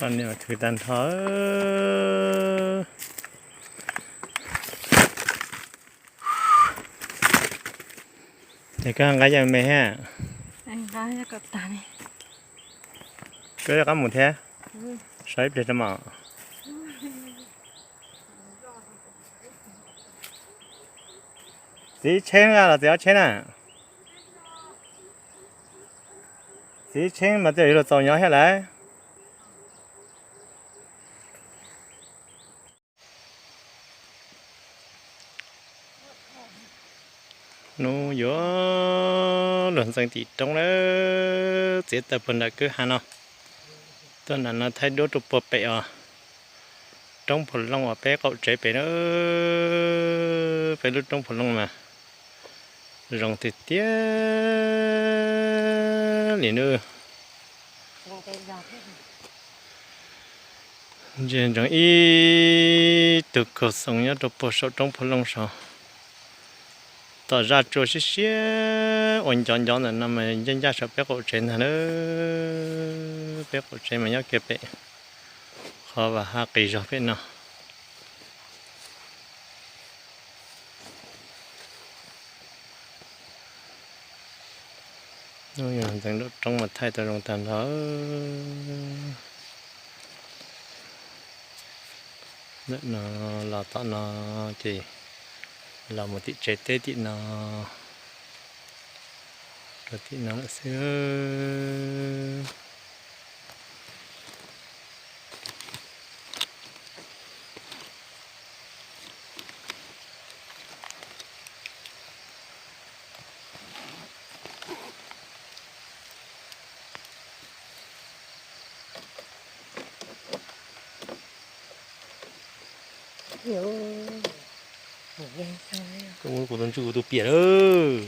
Niam khwv tag nrho. Ces koj nqa yam me ha. Koj rov qab mus thiab. Sau ib pliag rau mas. Txiv tsheb los txiv ob tsheb na. Txiv tsheb mas twb yuav luag txaus nyob thiab lawm. Hnub yuav luag ntxeev tim roob lawm, txiav taws puag nram kwj ha no, tuaj nram no thaij duab rau puag pem os. Roob Phu Looj uas peb qaum tsev pem na, peb lub roob Phu Looj mas zoo tiag tiag li na. Ntsia ntsoov ib tug kaug xoo nyob rau puag saum roob Phu Looj saud. Tom zaj tsua siab siab uas ncov ncov ntawm no mas ncaj ncaj saum peb qaum tsev ntag na. Peb qaum tsev mas nyob kiag pem qhov vam haj qis zog pem no. Ntxeev nraum roob mas thaij tau zoo tag nrho. Ntawm no los tom no ces los mus tim tsev teb tim no, rau tim no lawm xwb. Kuv tus ntswg kuv tus piam lawm.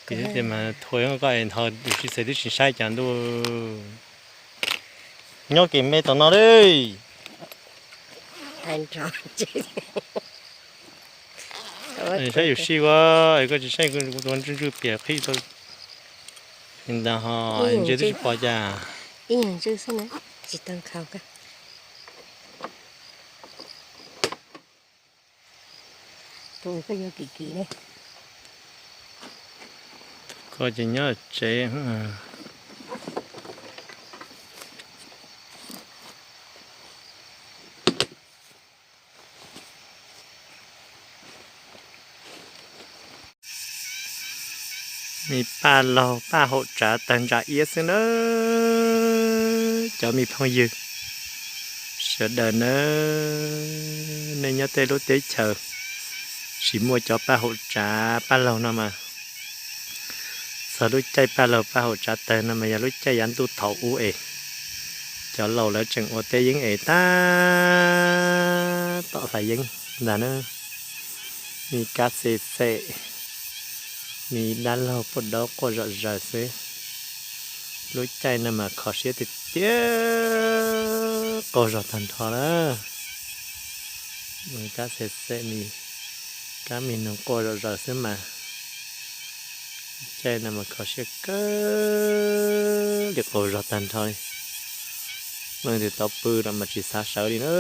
Ces mas thuam koj ntho tsis xav twb tsis saib cas ntuj. Nyob kev me tom no li. Saib yus sij ua, koj tsis saib kuv tus ntswg ntswg piam qhib tau. Ntag ho, ntsia twb tsis pom cas. Ib yam ntswg xwb na, tsis tau nkhaus koj. Koj ces nyob tsev. Me paj laug paj haum tsav tawg ntsa iab xwb nawb, cov me phooj ywg sawv daws nawb. Nej nyob tej lub teb chaws tsis muaj cov paj haum tsav paj laug no mas, txog lub caij paj laug paj haum tsav tawg no mas yog lub caij yav ntuj thaum ub es cov laus lawv tseem ua teb yeeb es tab tom hlais yeeb ntag na. Me kab xe xem, me dab laug poj daub quaj zom zaws xwb. Lub caij no mas kho siab tiag tiag, qaug zog tag nrho na. Me kab xe xem, me kab me noog quaj zom zaws xwb mas. Caij no mas kho siab kawg li, qaug zog tag nrho li. Leej twg tau pw no mas tsis xav sawv li na.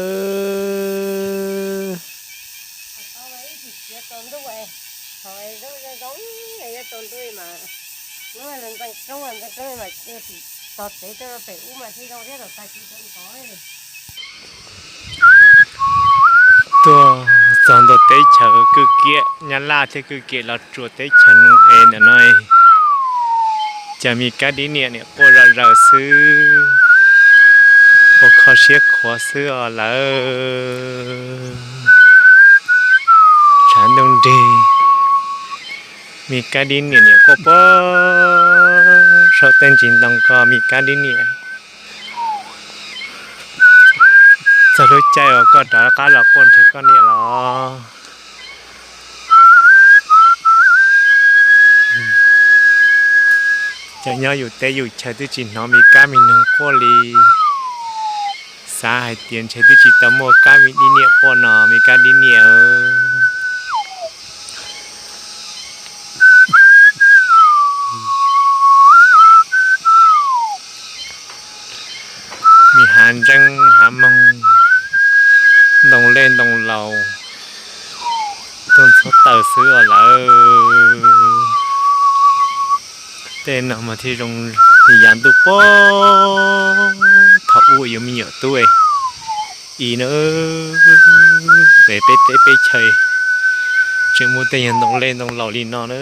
Tuaj txog ntua teb chaws kwj kiam Nyab Laj thiab kwj kiam Los Tsuas teb chaws Noo Es ntawm no, cas me kab dib niam niam quaj zom zaws xwb, ua kho siab khuav xwb os lawm. Tshav ntuj nrig, me kab dib niam niam quaj puag saum tej ntsis ntoo ko, me kab dib niam. Txog lub caij uas koj rov qab los quaj nrhiav koj niam los, cov nyob yus teb yus chaw twb tsis hnov me kab me noog quaj li. Xav hais tias ntshe twb tsis tau muaj kab me dib niam quaj no, me kab dib niam. Hav ntseeb hav moog, ntoo lej ntoo laus, tuaj ntxhuav taws xwb os lawm. Tej no mas thiaj zoo li yav ntuj puag thaum ub yuav me nyuam tub i na, peb teb peb chaws tseem muaj tej yog ntoo lej ntoo laus li no na.